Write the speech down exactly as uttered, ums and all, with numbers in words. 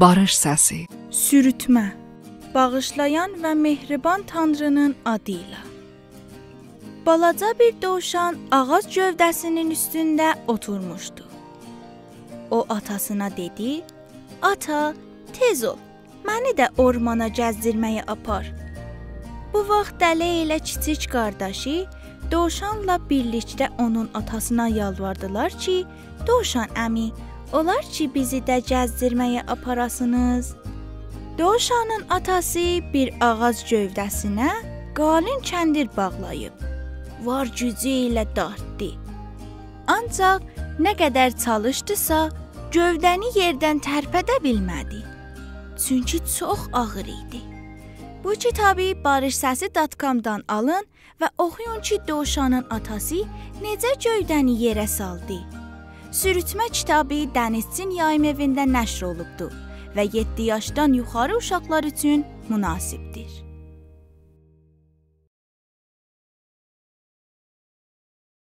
باریش سسی. سوروتمه. باغیشلایان و مهربان تانری‌نین آدی ایله. بالاجا بیر دووشان آغاج گؤوده‌سی‌نین اوستونده اوتورموشدو. او آتاسینا دئدی: «آتا، تئز اول، منی ده اورمانا گزدیرمه‌یه آپار.» بو واخت دله ایله کیچیک قارداشی دووشانلا بیرلیکده اونون آتاسینا یالواردیلار کی: «دووشان عمی، اولار کی بیزی ده گزدیرمه‌یه آپاراسینیز؟» دووشانین آتاسی بیر آغاج گؤوده‌سینه قالین کندیر باغلاییب، وار گوجو ایله دارتدی. آنجاق نه قدر چالیشدیسا، گؤوده‌نی یئردن ترپده بیلمه‌دی. چونکی چوخ آغیر ایدی. بو کیتابی باریش سسی دات کام‌دان آلین و اوخویون کی دووشانین آتاسی نئجه گؤوده‌نی یئره سالدی. سوروتمه کیتابی دنیزچین یاییم ائوینده نشر اولوبدور و یئددی یاشدان یوخاری اوشاقلار اوچون مناسبدیر.